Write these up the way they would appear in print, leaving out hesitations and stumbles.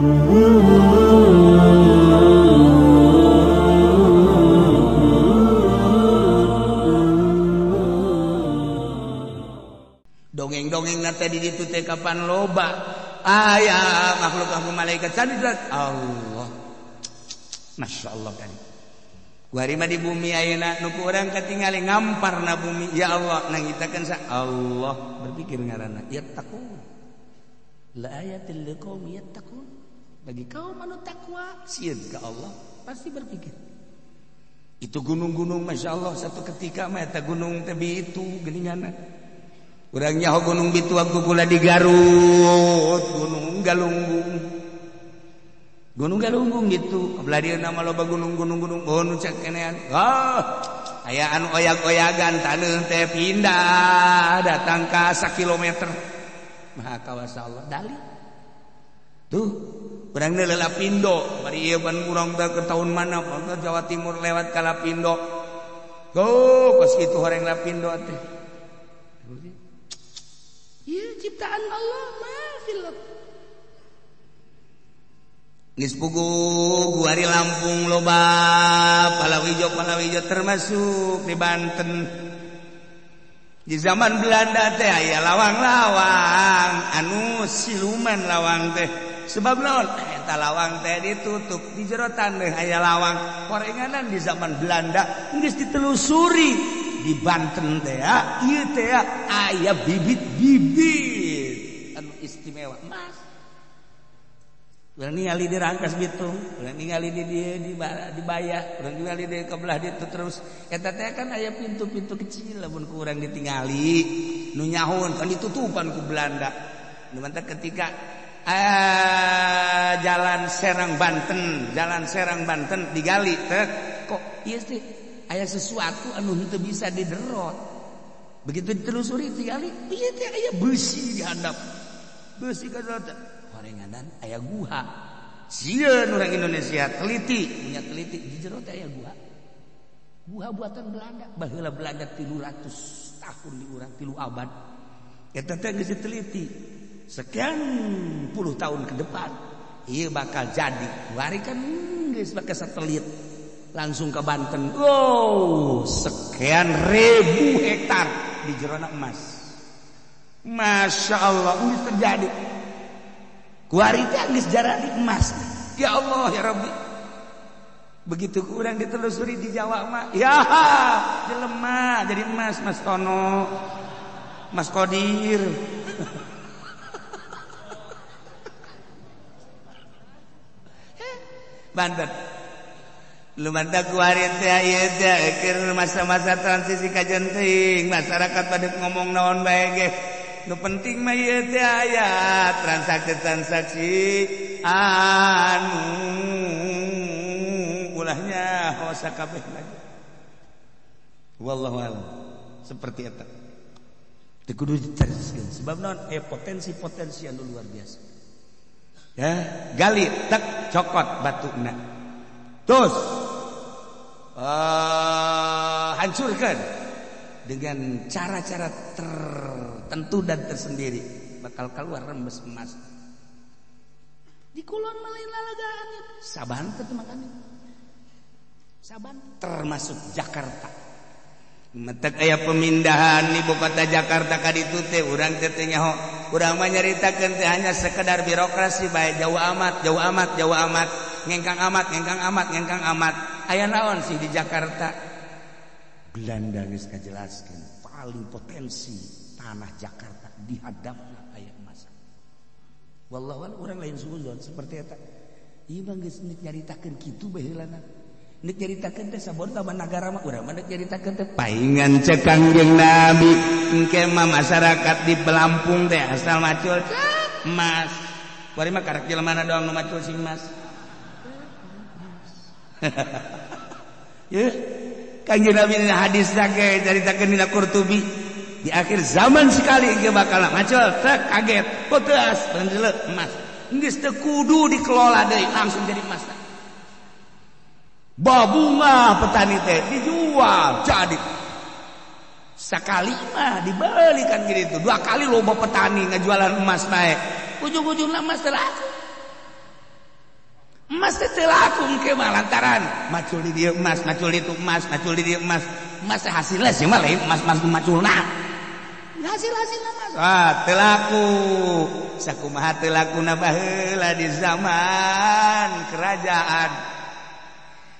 Dongeng-dongeng tadi ditu teh kapan loba aya makhluk aku malaikat sadi Allah. Masya Allah kan. Kuari mah di bumi ayeuna nu ku urang katingali ngamparna bumi ya Allah nangitakeun sa Allah berpikir ngaranna yattaqun. La ayatil liqaumi yattaqun. Bagi kaum anu takwa sieun ka Allah pasti berpikir. Itu gunung-gunung Masya Allah satu ketika mah eta gunung teh bitu geuninganna. Urang nyaho gunung bitu waktu kula di Garut, Gunung Galunggung. Gunung Galunggung gitu. Kabelah dieu mah loba gunung-gunung gunung oh nu cek kenean. Oh, aya anu oyag-oyagan taneuh teh pindah datang ka sakilometer. Maha kawasa Allah dali. Tuh, urang teh Lapindo, bari ieu pan urang teh ke tahun mana ke Jawa Timur lewat ka Lapindo. Tuh, kos kitu horeng Lapindo teh. Iya ciptaan Allah maafil. Geus puguh guari Lampung loba palawijo termasuk di Banten. Di zaman Belanda teh aya lawang-lawang anu siluman lawang teh. Sebab naon? Eta lawang teh ditutup di jero taneuh aya lawang. Korenganan di zaman Belanda geus ditelusuri. Di Banten teh ieu teh aya bibit-bibit anu istimewa emas. Urang ningali di Rangkas Bitung, urang ningali di dieu di Bayah, urang ningali di kebelah ditu terus. Eta teh kan aya pintu-pintu kecil lamun ku urang ditingali nu nyahun kan ditutupan ku Belanda. Nu mantap ketika jalan Serang Banten, jalan Serang Banten digali teh kok ieu teh aya sesuatu anu henteu bisa diderot. Begitu ditelusuri tingali, ieu teh aya besi di handap. Besi ka horenganan aya guha. Sieun urang Indonesia teliti, punya teliti di jero teh aya guha. Guha buatan Belanda, baheula Belanda 300 tahun di urang 3 abad. Eta teh geus diteliti. Sekian puluh tahun ke depan ieu bakal jadi. Wari kan geus bakal satelit langsung ke Banten. Oh, sekian ribu hektar di jerona emas. Masya Allah, ini terjadi. Kuari teh geus jaradi emas. Ya Allah ya Rabbi. Begitu kurang ditelusuri di Jawa mah, ya jelema jadi emas Mas Tono, Mas Kodir. Banten. Lumanta kuari teh ieu teh keur masa-masa transisi kajen teuing masyarakat pada ngomong naon bae ge. Nu penting mah ieu teh aya transaksi-transaksi anu ulahnya hosa kabeh lagi. Wallahu a'lam. Seperti eta. Teu kudu diteruskeun sebab naon potensi-potensi anu luar biasa. Ya, gali tek cokot batuna. Terus hancurkan dengan cara-cara tertentu dan tersendiri bakal keluar rembes emas. Di kulon malain lalagaan saban teh makane. Saban termasuk Jakarta. Metek aya pemindahan ibu kota Jakarta ka ditu teh urang teh teu nyaho. Urang mah nyaritakeun teh hanya sekedar birokrasi bae jauh amat, jauh amat, jauh amat, ngengkang amat, ngengkang amat, ngengkang amat. Aya naon sih di Jakarta? Belanda geus ngajelaskeun paling potensi tanah Jakarta dihadapna aya emas. Wallahu a'lam urang lain suuzon seperti eta. Ieu mah geus nyaritakeun kitu baheulana. Nek nyaritakeun teh sabon taman nagara mah urang mah nek nyaritakeun teh paingan cek Kangjeng Nabi engke mah masyarakat di Lampung teh asal macul emas. Kuari mah karek jelema doang nu macul sing emas. Ye Kangjeng Nabi dina hadis ge caritakeun dina Qurtubi di akhir zaman sekali engke bakal macul teh kaget poteas banjeleuk emas. Geus teu kudu dikelola deui langsung jadi emas. Babunga petani teh dijual jadi sekali mah dibelikan gitu dua kali loba petani ngejualan emas bae ujung-ujungna emas teh laku. Emas teh teu laku engke mah lantaran macul di dieu emas, macul di ditu emas, macul di dieu emas. Emas hasilna sih mah lain emas-emas maculna. Hasil-hasilna emas. Ah, teu laku. Sakumaha teu lakuna baheula di zaman kerajaan.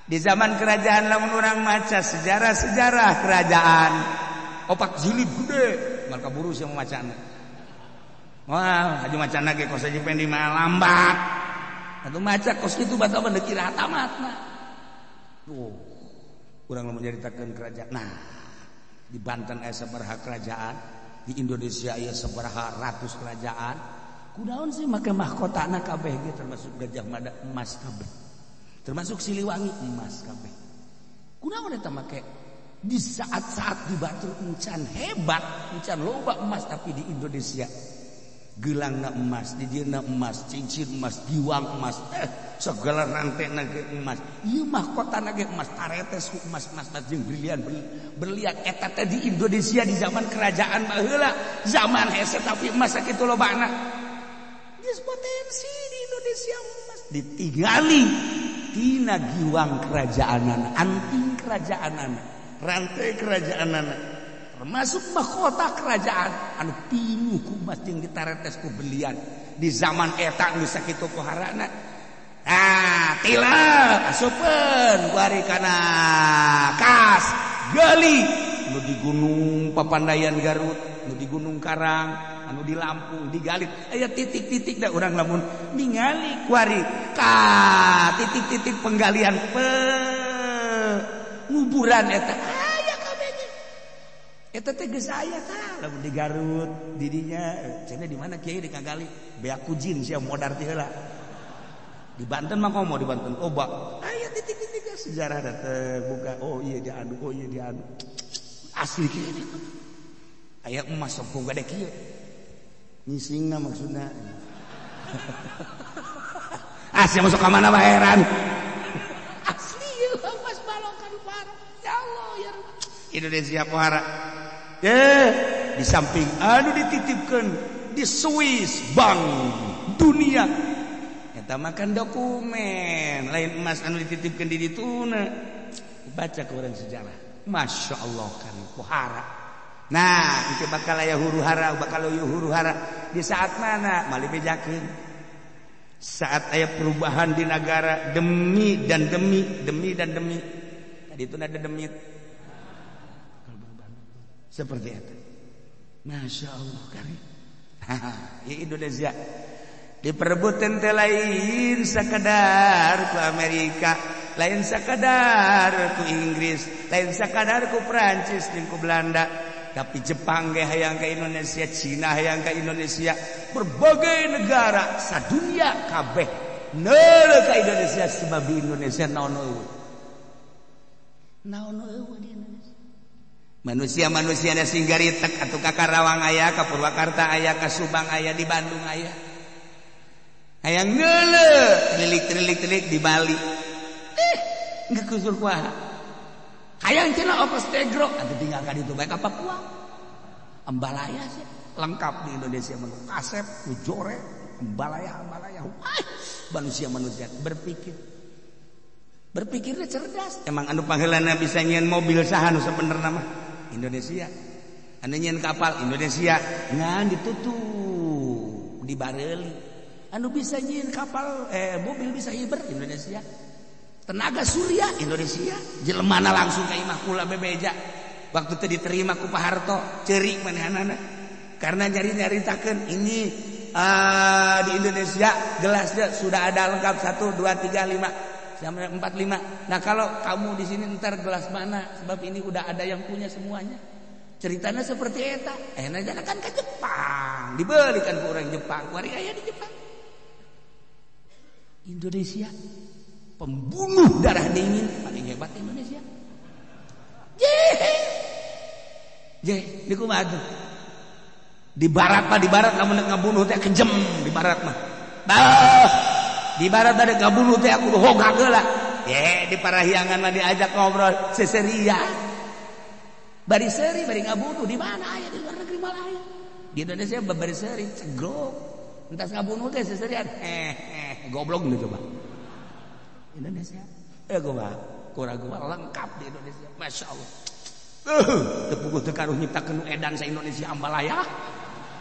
Di zaman kerajaan lamun urang maca sejarah-sejarah kerajaan, opak jilid gede, mal kaburu sih macana. Wah, aju macana ge kos aja pendi mah lambat. Atuh maca kos kitu baca mah dikira tamatna. Tuh, urang lamun nyaritakeun kerajaan. Nah, di Banten aya sabaraha kerajaan, di Indonesia aya sabaraha ratus kerajaan. Kunaon sih make mahkotana kabeh ge termasuk Gajah Mada emas kabeh. Termasuk Siliwangi emas kabeh. Kunaon eta make di saat-saat di Batur encan hebat, encan loba emas, tapi di Indonesia gelangna emas, dijieunna emas, cincin emas, giwang emas, segala rantena ge emas. Ieu mahkotana ge emas, taretes ku emas, emas, emas jeung berlian, berlian eta teh di Indonesia di zaman kerajaan baheula, zaman hese tapi emas sakitu lobana. Geus potensi di Indonesia emas ditinggali tina giwang kerajaanana, anting kerajaanana, rantai kerajaanana, termasuk mahkota kerajaan anu pinuh ku emas jeung ditaretes ku berlian. Di zaman eta geus sakitu poharana. Ah, tilep asupeun kuari kana kas gali nu di Gunung Papandayan Garut, nu di Gunung Karang, anu di Lampung digali. Aya titik-titik da urang lamun ningali kuari ka titik-titik penggalian penguburan eta aya kabeh. Eta teh geus aya tah lamun di Garut di dinya cenah di mana kiai dikagali beak kujin sia modar ti heula. Di Banten mah komo di Banten oba aya titik-titik sejarah teh buka, oh iya diadu, oh iya diadu. Asli kieu aya emas sok gade kieu. Ngisingna maksudna. Ah, sia masuk ka mana mah heran. Asli ieu emas balokan parah. Ya Allah ya Rabb. Indonesia pohara. Di samping anu dititipkeun di Swiss Bank Dunia. Eta makan dokumen, lain emas anu dititipkeun di dituna. Baca ke orang sejarah. Masya Allah kan pohara. Nah, itu bakal aya huru hara, bakal aya huru hara di saat mana? Mali bejakeun. Saat aya perubahan di negara demi dan demi, demi dan demi. Tadi itu ada demit. Seperti itu. Masya Allah kari. Ya Indonesia diperebutan teh lain sakadar ku Amerika, lain sakadar ku Inggris, lain sakadar ku Prancis jeung ku Belanda, tapi Jepang ge hayang ka Indonesia, Cina hayang ka Indonesia, berbagai negara sadunia kabeh neuleuh ka Indonesia sebab di Indonesia naon eueuh. Naon eueuh di Indonesia. Manusia-manusia da sing garitek atuh ka Karawang aya, ka Purwakarta aya, ka Subang aya, di Bandung aya. Hayang neuleuh, tilik-tilik-tilik di Bali. Geus kusur kuaha. Hayang cenah ongkos tegro atuh tinggal ka ditu bae ka Papua. Ambalaya sih lengkap di Indonesia mah. Kasep, ujore, ambalaya, ambalaya. Wah, manusia-manusia berpikir. Berpikirnya cerdas. Emang anu pangheulana bisa nyieun mobil saha nu sabenerna mah? Indonesia. Anu nyieun kapal Indonesia ngan ditutup, dibareuli. Anu bisa nyieun kapal mobil bisa hiber Indonesia. Tenaga surya Indonesia. Jelemana langsung ka imah kula bebeja. Waktu teu diterima ku Pak Harto, ceurik manehanana. Karena nyari-nyaritakeun ini di Indonesia gelasnya sudah ada lengkap 1 2 3 5 sampai 4 5. Nah, kalau kamu di sini ntar gelas mana? Sebab ini udah ada yang punya semuanya. Ceritanya seperti eta. Nah, kan ke Jepang, dibelikan ke orang Jepang. Kuari aya di Jepang. Indonesia pembunuh darah dingin paling hebat Indonesia. Jeh, di kumaha tuh? Di barat mah, di barat lamun ngabunuh teh kejem di barat mah. Bah, di barat ada ngabunuh teh aku hoga heula. Ye, di Parahyangan mah diajak ngobrol seseria. Bari seuri bari ngabunuh di mana aya di luar negeri malah aya. Di Indonesia bari seuri cegrok. Entas ngabunuh teh seserian. Goblok gitu coba. Indonesia. Gua kurang gua lengkap di Indonesia. Masya Allah. Teu puguh teu karuh nyiptakeun nu edan sa Indonesia ambalaya.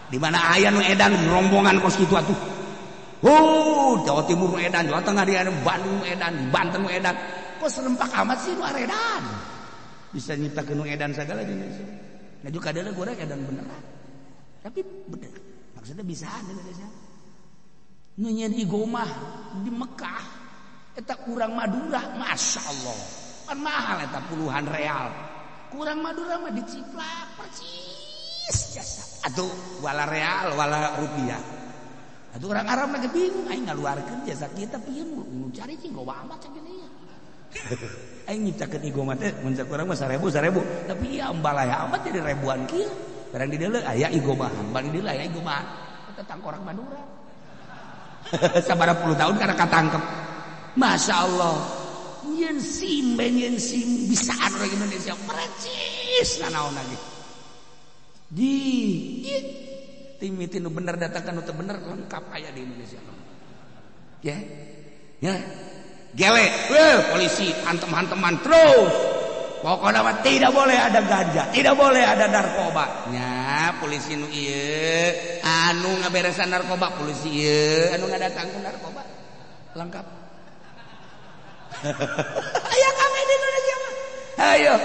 Di mana aya nu edan rombongan kos kitu atuh. Jawa Timur nu edan, Jawa Tengah di Bandung nu edan, di Banten nu edan. Kok serempak amat sih nu edan? Bisa nyiptakeun nu edan sagala di Indonesia. Nah juga kadang goreng edan beneran. Tapi bener. Maksudnya bisa di Indonesia. Nu nyieun igomah di Mekah eta kurang Madura, Masya Allah. Kan mahal eta puluhan real. Kurang Madura mah diciplak persis jasa. Atuh wala real wala rupiah. Atuh orang Arab mah bingung aing ngaluarkeun jasa kita pieu nu cari cing loba amat cek gini. Aing nyiptakeun igomah teh mun cek urang mah 1000 1000 tapi ieu ambalaya amat jadi ribuan kieu. Barang di dieu aya igomahan, barang di dieu aya igomahan. Eta tangkorak Madura. Sabaraha puluh tahun karena katangkep. Masya Allah. Nyeun SIM, nyeun SIM bisaan orang Indonesia percis nanaon lagi. Di timiti nu bener datangkan nu teu bener lengkap aya di Indonesia. Ya. Ya. Gele, polisi hantem-hanteman terus. Pokoknya mah tidak boleh ada ganja, tidak boleh ada narkoba. Nya, polisi nu ieu anu ngaberesan narkoba, polisi ieu anu ngadatangkeun narkoba. Lengkap. Aya kabeh di Indonesia mah. Ayo,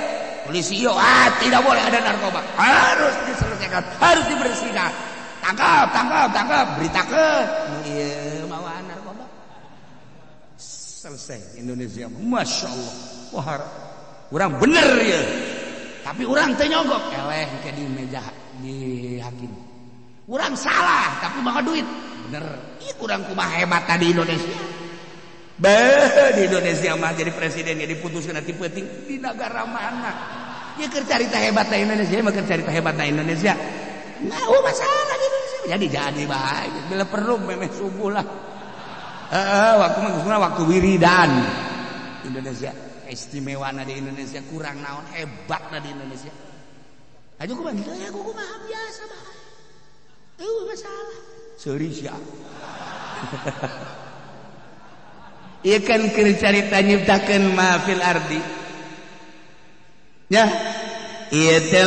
polisi ieu tidak boleh ada narkoba. Harus diselesaikan, harus dibersihkan. Tangkap, tangkap, tangkap, beritakeun. Nu ieu mawaan narkoba. Selesai Indonesia. Masya Allah. Wah, orang bener ya. Tapi orang teu nyogok eleh ke di meja di hakim. Urang salah tapi bawa duit. Bener. Ih, urang kumaha hebat tadi Indonesia. Beuh, di Indonesia mah jadi presiden ya diputuskeun nanti penting di negara mana. Ya keur carita hebat na Indonesia, mah keur carita hebat na Indonesia. Nah, oh masalah di Indonesia. Jadi baik. Bila perlu memeh subuh lah. Waktu mah waktu wiridan Indonesia istimewa na di Indonesia kurang naon hebat na di Indonesia. Aja kumaha gitu ya kumaha biasa bae. Eueuh masalah. Seuri sia. Ieu kan keur carita nyiptakeun ma fil ardi. Ya. Ieu teh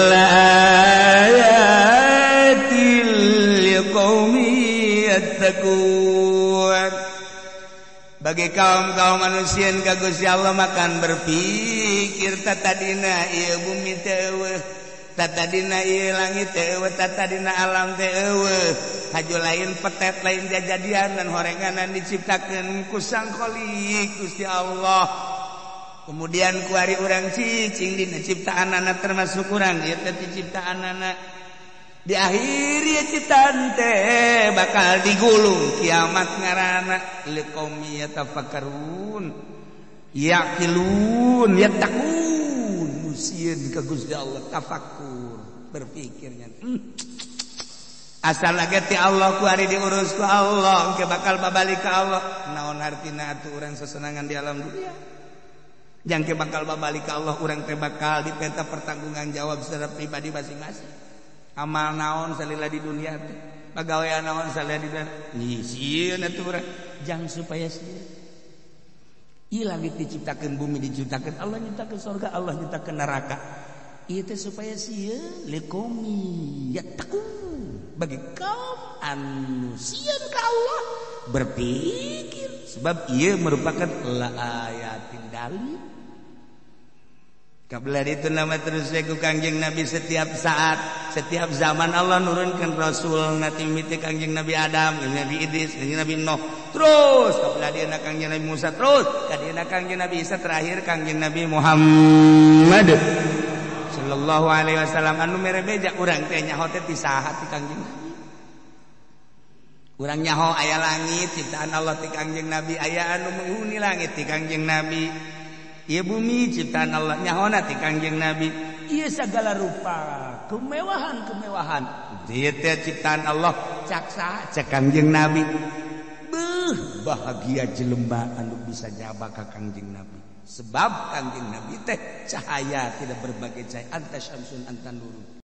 ayatil liqaumi yattaqun. Bagi kaum-kaum manusia ka Gusti Allah makan berpikir tatadina ieu bumi teh eueuh, tatadina ieu langit teh eueuh, tatadina alam teh eueuh. Haju lain petet lain jajadian dan horenganan diciptakeun ku Sang Khalik Gusti Allah. Kemudian kuari urang cicing dina ciptaanana termasuk urang ieu teh ciptaanana. Di akhir ya ciptaan teh bakal digulung kiamat ngarana liqaumi yatafakkarun yaqilun yattaqun musieun ka Gusti Allah tafakkur berpikirnya. Asal lagi ti Allah ku ari diurus ku Allah engke bakal babalik ka Allah. Naon artina atuh urang sesenangan di alam dunia? Jangke bakal babalik ka Allah urang teh bakal dipenta pertanggungan jawab secara pribadi masing-masing. Amal naon salila di dunia teh, pagawean naon salila di dunia. Nyisieun atuh urang jang supaya sieun. Ieu langit diciptakeun, bumi diciptakeun, Allah nyiptakeun surga, Allah nyiptakeun neraka. Ieu teh supaya sieun liqaumi yattaqun. Bagi kaum anu sieun ka Allah berpikir sebab ieu merupakan la ayatin dalil. Kabla itu nama terus ku Kangjeng Nabi setiap saat, setiap zaman Allah nurunkan Rasul nanti mimiti Kangjeng Nabi Adam, Nabi Idris, Nabi Nuh, terus kabla dia Kangjeng Nabi Musa, terus kadina Kangjeng Nabi Isa, terakhir Kangjeng Nabi Muhammad sallallahu alaihi wasallam anu mere beja urang teh nyaho teh ti saha ti Kangjeng Nabi. Urang nyaho aya langit ciptaan Allah ti Kangjeng Nabi, aya anu menghuni langit ti Kangjeng Nabi. Ieu bumi ciptaan Allah nyahona ti Kangjeng Nabi. Ieu sagala rupa kemewahan-kemewahan ieu teh ciptaan Allah cak saha cak Kangjeng Nabi. Beuh bahagia jelema anu bisa nyaba ka Kangjeng Nabi. Sebab Kangjeng Nabi teh cahaya tidak berbagai cahaya, anta syamsun anta nurun.